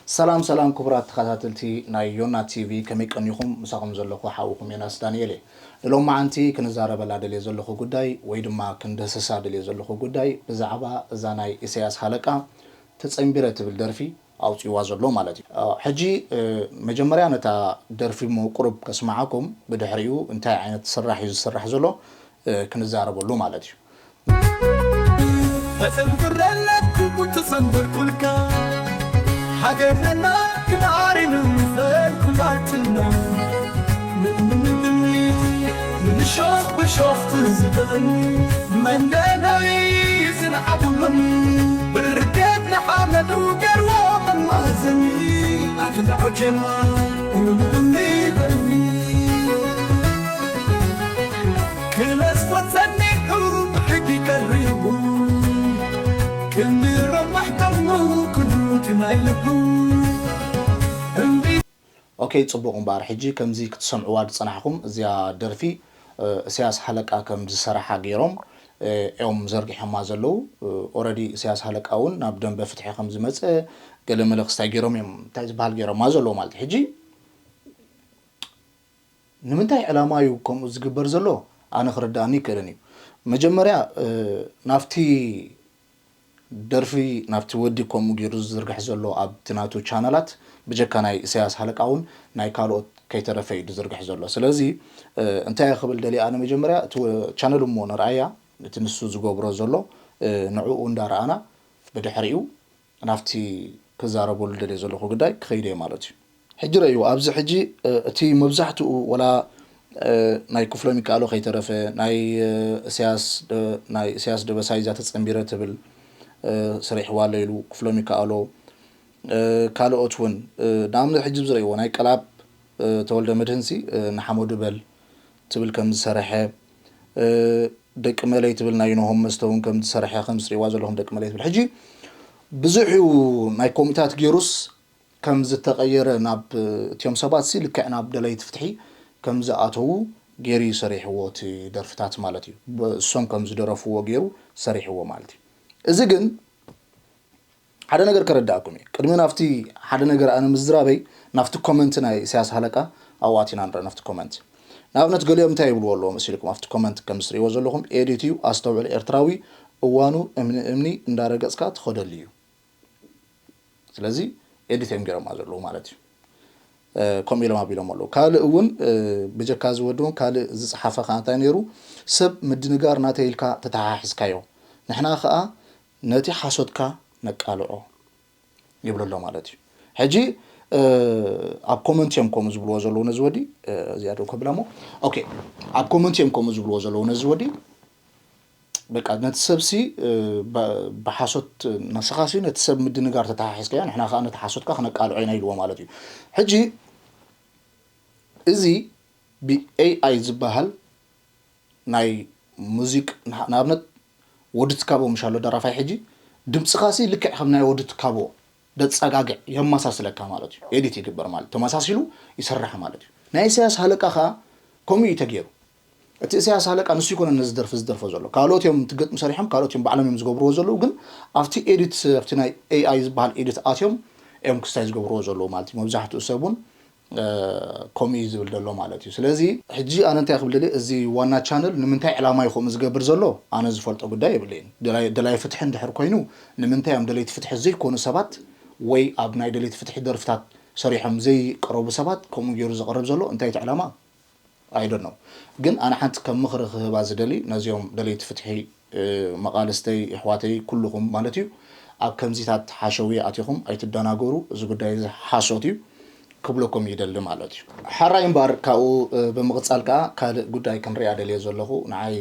ሰላም ሰላም ክቡራት ተኸታተልቲ ናይ ዮና ቲቪ፣ ከመይ ቀኒኹም? ምሳኹም ዘለኹ ሓውኹም ዮናስ ዳንኤል እየ። ንሎማዓንቲ ክንዛረበላ ደልየ ዘለኹ ጉዳይ ወይ ድማ ክንድህስሳ ደልየ ዘለኹ ጉዳይ ብዛዕባ እዛ ናይ ኢሳያስ ሃለቃ ተጸንቢረ ትብል ደርፊ ኣውጺዋ ዘሎ ማለት እዩ። ሕጂ መጀመርያ ነታ ደርፊ ሞ ቁሩብ ከስማዓኩም፣ ብድሕሪኡ እንታይ ዓይነት ስራሕ እዩ ዝስራሕ ዘሎ ክንዛረበሉ ማለት እዩ። ተጸንብረለትኩ ተጸንበርኩልካ ሃገርና ክናሪን ፈርኩላትና ምንሾፍ ብሾፍ ትዝበኒ መንደናይ ዝንዓብሎም ብርገት ንሓመዱ ገርዎ መማዘኒ ኣትልዖ ጀማ ኦኬ፣ ጽቡቕ እምበኣር ሕጂ ከምዚ ክትሰምዕዋ ዝጸናሕኩም እዚኣ ደርፊ እሰያስ ሃለቃ ከም ዝሰረሓ ገይሮም እዮም ዘርጊሖማ ዘለዉ። ኦረዲ እሰያስ ሃለቃ እውን ናብ ደንበ ፍትሒ ከም ዝመጸ ገለ መለ ክስታይ ገይሮም እዮም እንታይ ዝበሃል ገይሮማ ዘለዉ ማለት እዩ። ሕጂ ንምንታይ ዕላማ እዩ ከምኡ ዝግበር ዘሎ ኣነ ክርድኣኒ ይክእልን እዩ። መጀመርያ ናብቲ ደርፊ ናብቲ ወዲ ከምኡ ገይሩ ዝዝርግሕ ዘሎ ኣብቲ ናቱ ቻነላት ብጀካ ናይ እሰያስ ሃለቃ እውን ናይ ካልኦት ከይተረፈ እዩ ዝዝርግሕ ዘሎ። ስለዚ እንታይ ክብል ደልየ ኣነ መጀመርያ እቲ ቻነል እሞ ንርኣያ እቲ ንሱ ዝገብሮ ዘሎ ንዕኡ እንዳረኣና ብድሕሪኡ ናብቲ ክዛረበሉ ደልየ ዘለኹ ጉዳይ ክኸይድ እየ ማለት እዩ። ሕጂ ረእይዎ ኣብዚ ሕጂ እቲ መብዛሕትኡ ወላ ናይ ክፍሎም ይከኣሎ ከይተረፈ ናይ እሰያስ ናይ እሰያስ ደበሳይ እዛ ተጸንቢረ ትብል ስሪሕዋ ኣሎ ኢሉ ክፍሎም ይከኣሎ ካልኦት እውን ንኣብነት ሕጂ ዝረእይዎ ናይ ቀላብ ተወልደ መድህንሲ ንሓመዱ በል ትብል ከም ዝሰረሐ ደቂ መለይ ትብል ናይ ኖሆም መስተ እውን ከም ዝሰረሐ ከም ዝርእይዋ ዘለኹም ደቂ መለይ ትብል ሕጂ ብዙሕ እዩ ናይ ኮሚታት ገይሩስ ከም ዝተቐየረ ናብ እቲኦም ሰባት ሲ ልክዕ ናብ ደለይቲ ፍትሒ ከም ዝኣተዉ ገይሩ እዩ ሰሪሕዎ እቲ ደርፍታት ማለት እዩ። እሶም ከም ዝደረፍዎ ገይሩ ሰሪሕዎ ማለት እዩ። እዚ ግን ሓደ ነገር ከረዳእኩም እዩ። ቅድሚ ናብቲ ሓደ ነገር ኣነ ምዝራበይ ናብቲ ኮመንት ናይ ኢሳያስ ሃለቃ ኣብኡ ኣቲና ንረአ ናብቲ ኮመንት። ንኣብነት ገሊኦም እንታይ ይብልዎ ኣለዎ መሲልኩም ኣብቲ ኮመንት ከም ዝርእይዎ ዘለኹም ኤዲት እዩ ኣስተውዕል ኤርትራዊ እዋኑ እምኒ እምኒ እንዳረገጽካ ትኸደሉ እዩ። ስለዚ ኤዲት እዮም ገይሮማ ዘለዉ ማለት እዩ። ከምኡ ኢሎም ኣቢሎም ኣለዉ። ካልእ እውን ብጀካ እዚ ወዲ እውን ካልእ ዝፀሓፈ ከዓ እንታይ ነይሩ ሰብ ምድንጋር ናተይ ኢልካ ተተሓሒዝካዮ ንሕና ከዓ ነቲ ሓሶትካ ነቃልዖ ይብሎ ኣሎ ማለት እዩ። ሕጂ ኣብ ኮመንት እዮም ከምኡ ዝብልዎ ዘለዉ ነዚ ወዲ እዚኣ ዶ ከብላ ሞ ኦኬ ኣብ ኮመንት እዮም ከምኡ ዝብልዎ ዘለዉ ነዚ ወዲ በቃ ነቲ ሰብሲ ብሓሶት ንስኻሲ ነቲ ሰብ ምድንጋር ተተሓሒዝካዮ ንሕና ከዓ ነቲ ሓሶትካ ክነቃልዖ ኢና ኢልዎ ማለት እዩ። ሕጂ እዚ ብኤኣይ ዝበሃል ናይ ሙዚቅ ንኣብነት ወዲ ትካቦ ምሻሎ ደራፋይ ሕጂ ድምፅኻሲ ልክዕ ከም ናይ ወዲ ትካቦ ደጻጋግዕ የመሳስለካ ማለት እዩ። ኤዲት ይግበር ማለት ተመሳሲሉ ይስራሕ ማለት እዩ። ናይ ኢሳያስ ሃለቃ ከዓ ከምኡ እዩ ተገይሩ። እቲ ኢሳያስ ሃለቃ ንሱ ይኮነ ነዚ ደርፊ ዝደርፎ ዘሎ ካልኦት እዮም ትግጥም ሰሪሖም ካልኦት እዮም ባዕሎም እዮም ዝገብርዎ ዘለዉ ግን ኣብቲ ኤዲት ኣብቲ ናይ ኤኣይ ዝበሃል ኤዲት ኣትዮም እዮም ክስታይ ዝገብርዎ ዘለዉ ማለት እዩ። መብዛሕትኡ ሰብ እውን ከምኡ እዩ ዝብል ዘሎ ማለት እዩ። ስለዚ ሕጂ ኣነ እንታይ ክብል ደልየ እዚ ዋና ቻነል ንምንታይ ዕላማ እዩ ከምኡ ዝገብር ዘሎ ኣነ ዝፈልጦ ጉዳይ የብለይን። ደላይ ፍትሒ እንድሕር ኮይኑ ንምንታይ እዮም ደለይቲ ፍትሒ ዘይኮኑ ሰባት ወይ ኣብ ናይ ደለይቲ ፍትሒ ደርፍታት ሰሪሖም ዘይቀረቡ ሰባት ከምኡ ገይሩ ዘቕርብ ዘሎ እንታይ እቲ ዕላማ? I don't know ግን ኣነ ሓንቲ ከም ምኽሪ ክህባ ዝደሊ ነዚኦም ደለይቲ ፍትሒ መቓልስተይ የሕዋተይ ኩልኹም ማለት እዩ ኣብ ከምዚታት ሓሸውየ ኣቲኹም ኣይትደናገሩ እዚ ጉዳይ እዚ ሓሶት እዩ ክብለኩም ይደሊ ማለት እዩ። ሕራይ እምበኣር ካብኡ ብምቕጻል ከኣ ካልእ ጉዳይ ክንሪኣ ደልየ ዘለኹ ንዓይ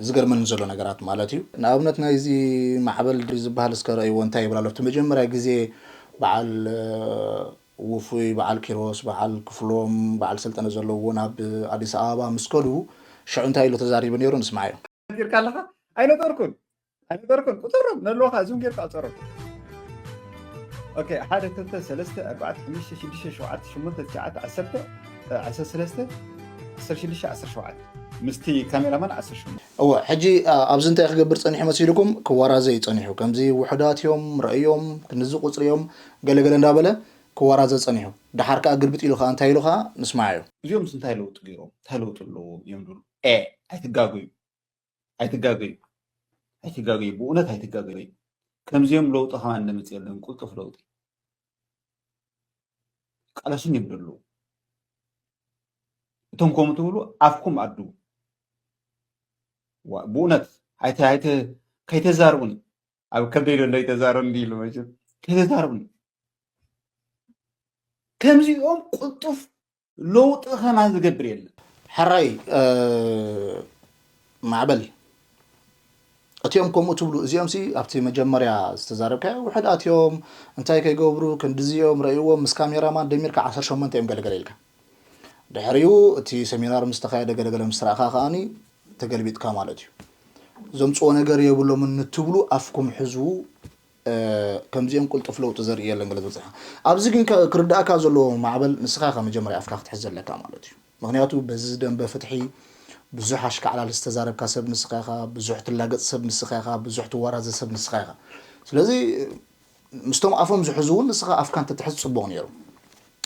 ዝገርመኒ ዘሎ ነገራት ማለት እዩ። ንኣብነት ናይዚ ማዕበል ድዩ ዝበሃል እስከ ረእይዎ እንታይ ይብል ኣሎ ኣብቲ መጀመርያ ግዜ በዓል ውፉይ በዓል ኪሮስ በዓል ክፍሎም በዓል ሰልጠነ ዘለውዎ ናብ ኣዲስ ኣበባ ምስ ከዱ ሽዑ እንታይ ኢሉ ተዛሪቡ ነይሩ ንስምዓዮ። ነጊርካ ኣለኻ ኣይነጠርኩን ኣይነጠርኩን ቁፀሮም ነለዋኻ እዚም ጌርካ ቁፀሮም ኦኬ ሓደ ክልተ ሰለስተ ኣርባዕተ ሓሙሽተ ሽዱሽተ ሸውዓተ ሸሞንተ ትሽዓተ ዓሰርተ ዓሰርተ ሰለስተ ዓሰርተ ሽዱሽተ ዓሰርተ ሸውዓተ ምስቲ ካሜራማን ዓሰርተ ሸሞንተ እወ ሕጂ ኣብዚ እንታይ ክገብር ፀኒሑ መሲልኩም ክወራዘ እዩ ፀኒሑ ከምዚ ውሑዳት እዮም ረእዮም ክንዚ ቁፅሪ እዮም ገለገለ እንዳበለ ክወራዘ ጸኒሑ። ደሓር ከኣ ግልብጥ ኢሉ ከኣ እንታይ ኢሉ ከኣ ንስማዓዮ። እዚኦም እንታይ ለውጢ ገይሮም? እንታይ ለውጢ ኣለዎም እዮም ዝብሉ? ኤ ኣይትጋገዩ፣ ኣይትጋገዩ፣ ኣይትጋገዩ፣ ብእውነት ኣይትጋገዩ። ከምዚኦም ለውጢ ከማን ንምጽእ የለን፣ ቁልጡፍ ለውጢ። ቃለስን እዮም ዘለዉ። እቶም ከምኡ ትብሉ ኣፍኩም ኣድዉ። ዋ- ብእውነት ኣይተ- ኣይተ- ከይተዛርቡኒ ኣብ ከበይ ዘሎ ይተዛረብ እንዲ ኢሉ መቸም ከይተዛርቡኒ ከምዚኦም ቁልጡፍ ለውጢ ከማን ዝገብር የለን። ሕራይ ማዕበል እቲኦም ከምኡ ትብሉ እዚኦም ሲ ኣብቲ መጀመርያ ዝተዛረብካዮ ውሕድ ኣትዮም እንታይ ከይገብሩ ክንድዚኦም ረእይዎም ምስ ካሜራማን ደሚርካ ዓሰርተ ሸሞንተ እዮም ገለገለ ኢልካ ድሕሪኡ እቲ ሰሚናር ምስ ተኻየደ ገለገለ ምስ ረእኻ ከኣኒ ተገልቢጥካ ማለት እዩ ዘምፅዎ ነገር የብሎምን ንትብሉ ኣፍኩም ሕዝቡ ከምዚኦም ቅልጡፍ ለውጢ ዘርኢ የለን ገለ ዝበፅሐ ኣብዚ ግን ክርዳእካ ዘለዎ ማዕበል ንስኻ ኢኻ መጀመርያ ኣፍካ ክትሕዝ ዘለካ ማለት እዩ ምክንያቱ በዚ ደንበ ፍትሒ ብዙሕ ኣሽካዕላል ዝተዛረብካ ሰብ ንስኻ ኢኻ ብዙሕ ትላገፅ ሰብ ንስኻ ኢኻ ብዙሕ ትወራዘ ሰብ ንስኻ ኢኻ ስለዚ ምስቶም ኣፎም ዝሕዙ እውን ንስኻ ኣፍካ እንተትሕዝ ፅቡቕ ነይሩ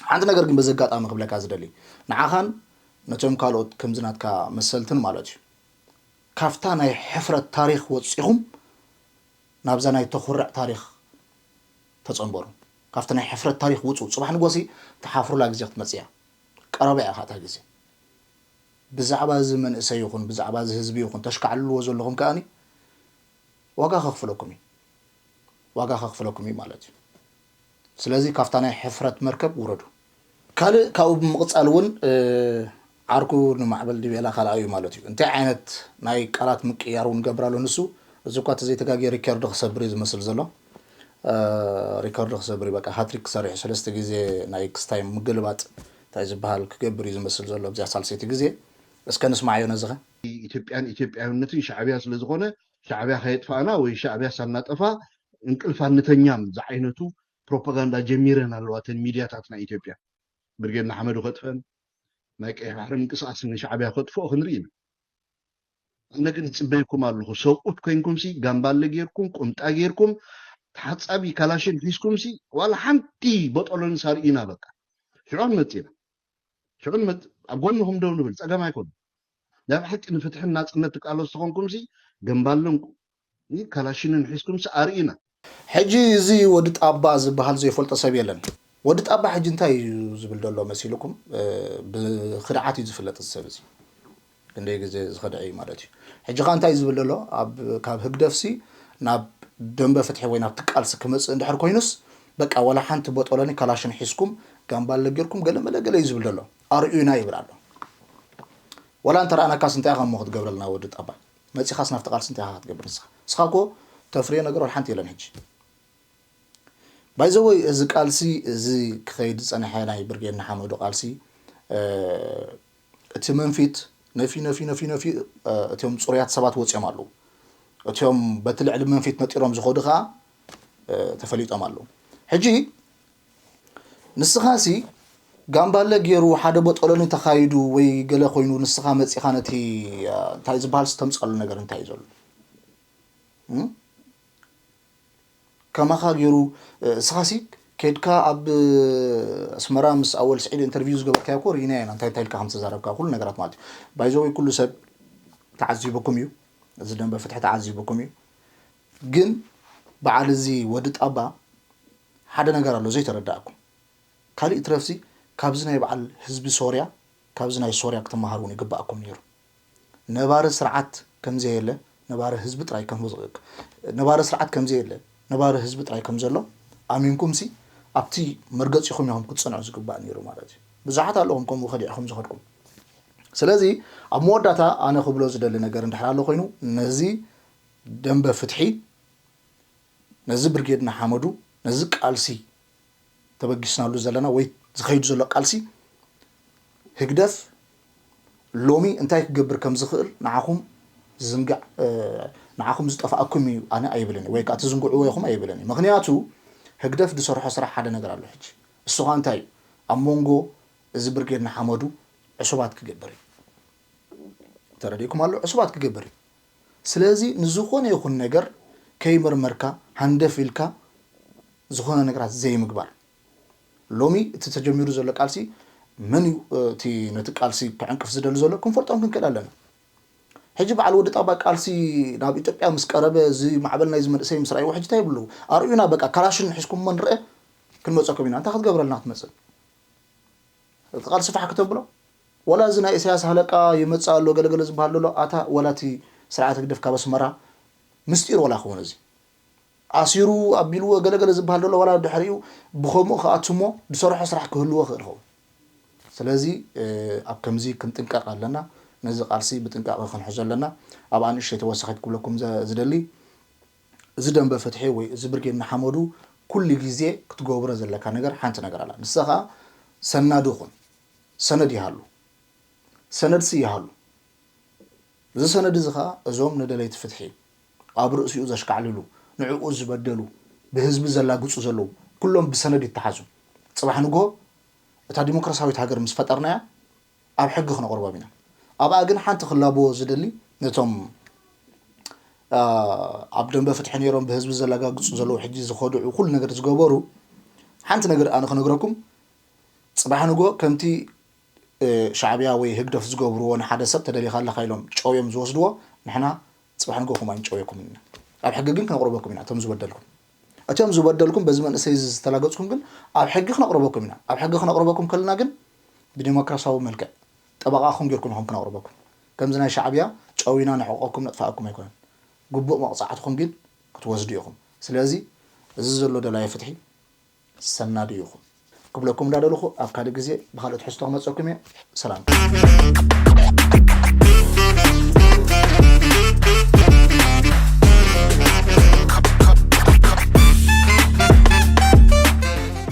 ሓንቲ ነገር ግን በዚ ኣጋጣሚ ክብለካ ዝደሊ ንዓኻን ነቶም ካልኦት ከምዚ ናትካ መሰልትን ማለት እዩ ካብታ ናይ ሕፍረት ታሪኽ ወፂኹም ናብዛ ናይ ተኹርዕ ታሪኽ ተፀንበሩ ካብቲ ናይ ሕፍረት ታሪኽ ውፁ ፅባሕ ንጎሲ ተሓፍሩላ ግዜ ክትመፅያ ቀረባ እያ ካእታ ግዜ ብዛዕባ እዚ መንእሰይ ይኹን ብዛዕባ እዚ ህዝቢ ይኹን ተሽካዕልልዎ ዘለኹም ከኣኒ ዋጋ ከኽፍለኩም እዩ ዋጋ ከኽፍለኩም እዩ ማለት እዩ ስለዚ ካብታ ናይ ሕፍረት መርከብ ውረዱ ካልእ ካብኡ ብምቕፃል እውን ዓርኩ ንማዕበል ዲቤላ ካልኣዩ ማለት እዩ እንታይ ዓይነት ናይ ቃላት ምቅያር እውን ገብር ኣሎ ንሱ እዚ እኳ እቲ ዘይተጋግየ ሪከርድ ክሰብር እዩ ዝመስል ዘሎ ሪከርድ ክሰብር እዩ በቃ ሃትሪክ ክሰርሕ ሰለስተ ግዜ ናይ ክስታይ ምግልባጥ እንታይ ዝበሃል ክገብር እዩ ዝመስል ዘሎ ኣብዚኣ ሳልሰይቲ ግዜ እስከ ንስማዓዮ ነዝኸ ኢትዮጵያን ኢትዮጵያውነትን ሻዕብያ ስለዝኾነ ሻዕብያ ከየጥፋእና ወይ ሻዕብያ ሳናጠፋ እንቅልፍ ኣንተኛም ዝዓይነቱ ፕሮፓጋንዳ ጀሚረን ኣለዋ ተን ሚድያታት ናይ ኢትዮጵያ ብርጌድ ንሓመዱ ከጥፈን ናይ ቀይሕ ባሕሪ ምንቅስቃስ ንሻዕብያ ከጥፍኦ ክንርኢ ኢና ኣነ ግን ይፅበየኩም ኣለኹ ሰብኡት ኮይንኩም ሲ ጋምባለ ጌርኩም ቁምጣ ጌርኩም ተሓፃቢ ካላሽን ሒዝኩም ሲ ዋላ ሓንቲ ቦጦሎኒ ሳርኢና በቃ ሽዑ ንመፅእ ኢና ሽዑ ንመፅእ ኣብ ጎንኹም ደው ንብል ፀገም ኣይኮኑ ናይ ብሓቂ ንፍትሕን ናፅነት ትቃለሱ ተኾንኩም ሲ ገምባለን ካላሽንን ሒዝኩም ሲ ኣርኢና ሕጂ እዚ ወዲ ጣባ ዝበሃል ዘይፈልጦ ሰብ የለን። ወዲ ጣባ ሕጂ እንታይ እዩ ዝብል ዘሎ መሲልኩም? ብኽድዓት እዩ ዝፍለጥ እዚ ሰብ እዚ። ክንደይ ግዜ ዝኸድዐ እዩ ማለት እዩ። ሕጂ ኸዓ እንታይ እዩ ዝብል ዘሎ? ኣብ ካብ ህግደፍሲ ናብ ደንበ ፍትሒ ወይ ናብቲ ቃልሲ ክመፅእ እንድሕር ኮይኑስ በቃ ዋላ ሓንቲ ቦጦሎኒ ካላሽን ሒዝኩም ጋምባለ ጌርኩም ገለ መለ ገለ እዩ ዝብል ዘሎ። ኣርእዩና ይብል ኣሎ። ዋላ እንተረኣናካስ እንታይ ኢኻ እሞ ክትገብረልና ወዲ ጣባ? መፂኻስ ናብቲ ቃልሲ እንታይ ኢኻ ክትገብር ንስኻ? ንስኻ እኮ ተፍርዮ ነገር ወላ ሓንቲ የለን ሕጂ። ባይዘወይ እዚ ቃልሲ እዚ ክኸይድ ዝፀንሐ ናይ ብርጌድ ንሓመዱ ቃልሲ እቲ መንፊት ነፊ ነፊ ነፊ ነፊ እቲኦም ፅሩያት ሰባት ወፂኦም ኣለዉ። እቲኦም በቲ ልዕሊ መንፊት ነጢሮም ዝኸዱ ከዓ ተፈሊጦም ኣለዉ። ሕጂ ንስኻሲ ጋምባለ ገይሩ ሓደ ቦጦሎኒ ተኻይዱ ወይ ገለ ኮይኑ ንስኻ መፂኻ ነቲ እንታይ ዝበሃል ዝተምፀሉ ነገር እንታይ እዩ ዘሎ? ከማኻ ገይሩ እስኻሲ ከድካ ኣብ ኣስመራ ምስ ኣወል ስዒድ ኢንተርቪው ዝገበርካዮ እኮ ርኢና ኢና እንታይ እንታይ ኢልካ ከም ዝተዛረብካ ኩሉ ነገራት ማለት እዩ ባይዘወይ ኩሉ ሰብ ተዓዚቡኩም እዩ እዚ ደንበ ፍትሒ ተዓዚቡኩም እዩ ግን በዓል እዚ ወዲ ጣባ ሓደ ነገር ኣሎ ዘይተረዳእኩም ካሊእ ትረፍሲ ካብዚ ናይ በዓል ህዝቢ ሶርያ ካብዚ ናይ ሶርያ ክትመሃር እውን ይግባኣኩም ነይሩ ነባሪ ስርዓት ከምዘየለ ነባሪ ህዝቢ ጥራይ ነባሪ ስርዓት ከምዘየለ ነባሪ ህዝቢ ጥራይ ከምዘሎ ኣሚንኩም ሲ ኣብቲ መርገፂኹም ኢኹም ክትፀንዑ ዝግባእ ነይሩ ማለት እዩ ብዙሓት ኣለኹም ከምኡ ከዲዕኹም ዝኸድኩም ስለዚ ኣብ መወዳእታ ኣነ ክብሎ ዝደሊ ነገር እንድሕር ኣሎ ኮይኑ ነዚ ደንበ ፍትሒ ነዚ ብርጌድ ንሓመዱ ነዚ ቃልሲ ተበጊስናሉ ዘለና ወይ ዝኸይድ ዘሎ ቃልሲ ህግደፍ ሎሚ እንታይ ክገብር ከም ዝኽእል ንዓኹም ዝዝንጋዕ ንዓኹም ዝጠፍኣኩም እዩ ኣነ ኣይብልን ወይ ከዓ ትዝንግዕዎ ኢኹም ኣይብልን እዩ ምክንያቱ ህግደፍ ዝሰርሖ ስራሕ ሓደ ነገር ኣሎ ሕጂ እሱ ከዓ እንታይ እዩ ኣብ መንጎ እዚ ብርጌድ ንሓመዱ ዕሱባት ክገብር እዩ ተረዲእኩም ኣሎ ዕሱባት ክገብር እዩ ስለዚ ንዝኾነ ይኹን ነገር ከይመርመርካ ሃንደፍ ኢልካ ዝኾነ ነገራት ዘይምግባር ሎሚ እቲ ተጀሚሩ ዘሎ ቃልሲ መን እዩ እቲ ነቲ ቃልሲ ክዕንቅፍ ዝደሊ ዘሎ ክንፈልጦም ክንክእል ኣለና። ሕጂ በዓል ወዲ ጣባ ቃልሲ ናብ ኢትዮጵያ ምስ ቀረበ እዚ ማዕበል ናይዚ መንእሰይ ምስ ረኣይዎ ሕጂ እንታይ ይብሉ? ኣርእዩና በቃ ካላሽን ሒዝኩሞ ንርአ ክንመፀኩም ኢና። እንታይ ክትገብረልና ክትመፅእ? እቲ ቃልሲ ፋሕ ክተብሎ? ወላ እዚ ናይ ኢሳያስ ሃለቃ ይመፅእ ኣሎ ገለገለ ዝበሃል ዘሎ ኣታ ወላ እቲ ስርዓት ህግደፍ ካብ ኣስመራ ምስጢር ወላ ክኾን እዚ ኣሲሩ ኣቢልዎ ገለገለ ዝበሃል ዘሎ ዋላ ድሕሪኡ ብኸምኡ ክኣትሞ ዝሰርሖ ስራሕ ክህልዎ ክእል ኸውን። ስለዚ ኣብ ከምዚ ክንጥንቀቕ ኣለና። ነዚ ቃልሲ ብጥንቃቐ ክንሕዞ ኣለና። ኣብ ኣንእሽተይ ተወሳኺት ክብለኩም ዝደሊ እዚ ደንበ ፍትሒ ወይ እዚ ብርጌድ ንሓመዱ ኩሉ ግዜ ክትገብሮ ዘለካ ነገር ሓንቲ ነገር ኣላ። ንሳ ኸዓ ሰናዱ ኹን። ሰነድ ይሃሉ። ሰነድሲ ይሃሉ። እዚ ሰነድ እዚ ኸዓ እዞም ንደለይቲ ፍትሒ ኣብ ርእሲኡ ዘሽካዕልሉ ንዕኡ ዝበደሉ ብህዝቢ ዘላግፁ ዘለዉ ኩሎም ብሰነድ ይተሓዙ። ፅባሕ ንግሆ እታ ዲሞክራሲያዊት ሃገር ምስ ፈጠርናያ ኣብ ሕጊ ክነቕርቦም ኢና። ኣብኣ ግን ሓንቲ ክላበዎ ዝደሊ ነቶም ኣብ ደንበ ፍትሒ ነይሮም ብህዝቢ ዘላጋግፁ ዘለዉ ሕጂ ዝኸድዑ ኩሉ ነገር ዝገበሩ ሓንቲ ነገር ኣነ ክነግረኩም። ፅባሕ ንግሆ ከምቲ ሻዕብያ ወይ ህግደፍ ዝገብርዎ ንሓደ ሰብ ተደሊኻ ኣለኻ ኢሎም ጨውዮም ዝወስድዎ ንሕና ፅባሕ ንግሆ ከምኡ ኣይንጨውየኩም ኢና። ኣብ ሕጊ ግን ክነቕርበኩም ኢና እቶም ዝበደልኩም። እቶም ዝበደልኩም በዚ መንእሰይ እዚ ዝተላገፅኩም ግን ኣብ ሕጊ ክነቕርበኩም ኢና። ኣብ ሕጊ ክነቕርበኩም ከለና ግን ብዲሞክራሲያዊ መልክዕ ጠበቓኹም ጌርኩም ኢኹም ክነቕርበኩም። ከምዚ ናይ ሻዕብያ ጨዊና ንሕቆኩም ነጥፋኣኩም ኣይኮነን። ግቡእ መቕፃዕትኹም ግን ክትወስዱ ኢኹም። ስለዚ እዚ ዘሎ ደላይ ፍትሒ ሰናዱ ኢኹም ክብለኩም እንዳደለኹ ኣብ ካልእ ግዜ ብካልእ ትሕዝቶ ክመፀኩም እየ። ሰላም።